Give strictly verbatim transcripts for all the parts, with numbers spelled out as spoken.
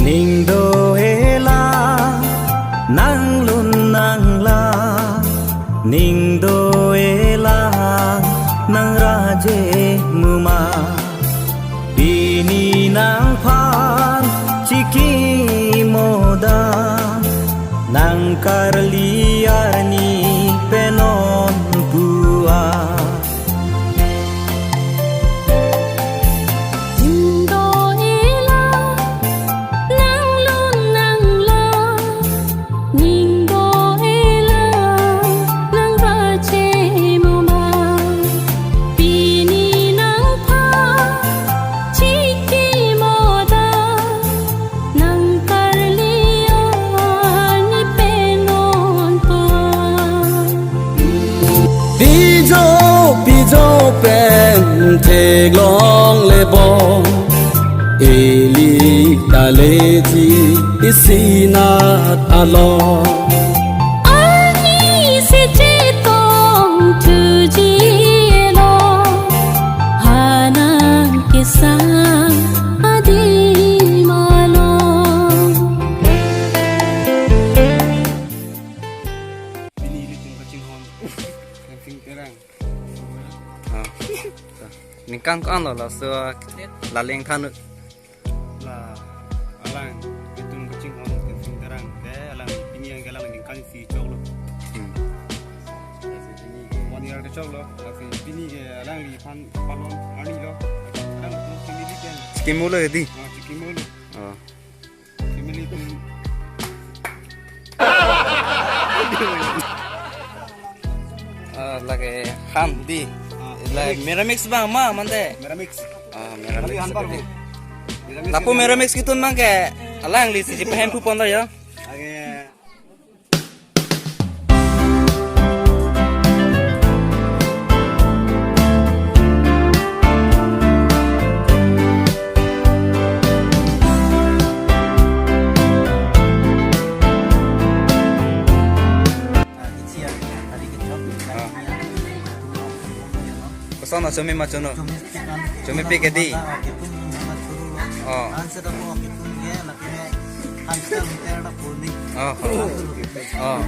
Ning do-e la, nang lun nang la, ning do-e la, nang raje muma. Pini nangphan chiki moda, nang karli arni penon pua. Ning do-e la, nang lun nang la, ning do-e la, nang raje muma. Pini nangphan chiki moda, nang karli arni penon pua. Pijo, pijo pen theklong le bo, eli ta le thi isi nat along. Arni si chetong thuji elo, ha nang kesang adim along. Pini ilitum kachinghon Kensing Terang. Ah. Ningkan ko-an lo laso laleng than? La alang itum kachinghon Kensing Terang ke alang pini yang ke alang ningkan isi choklo. Hmm. Pini ke one year ke choklo. Lasi pini ke alangliphan palon arni lo. Alang itum chimili pen. Chikimo lo ya di? Ah, chikimo lo. Oh. Chimili pen. Ah, lake han di. Ah, la Meramix. Meramix bang ma mante. Meramix. Ah, Meramix. Kali han parbo. Meramix. Lapu ke Meramix kitun bang ke alangli si chipahemphu pon ta ya. Age. Koson na chumi ma chuno? Chumi pik ke di? Oh. Oh. Oh.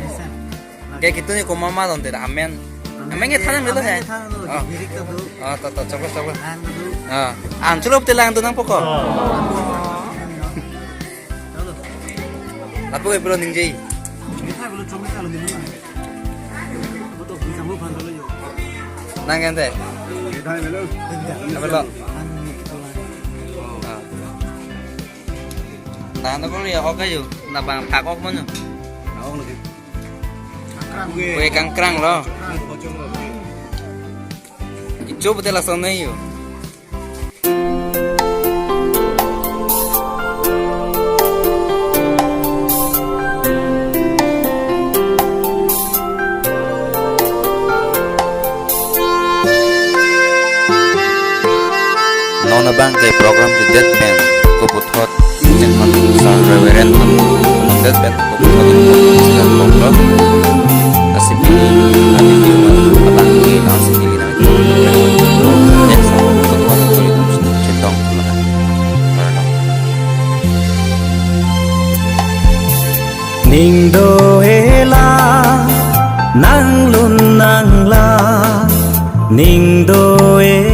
Ke kitun ni komat ma don te amen. Amen ke than melo he. Oh. Oh, to, to, choklo, choklo. Ah, an chulop te lang tu nang poko. Lapu ke pulo ningje. Nang kan te? Apa lo? Ah. Nang ano ko ya, okay yo. Na bang thak ok mo no? Kue kangkrang lo. Icho betul langsung nih yo. Non abang ke program judit pen koputhot Jenghon Sir Reverend Amu Mondel pen koputhot Sir Bonglo. Asip ini, adi di rumah abang ke nasi ini. Ning do-e la, nang lun nang la, ning do-e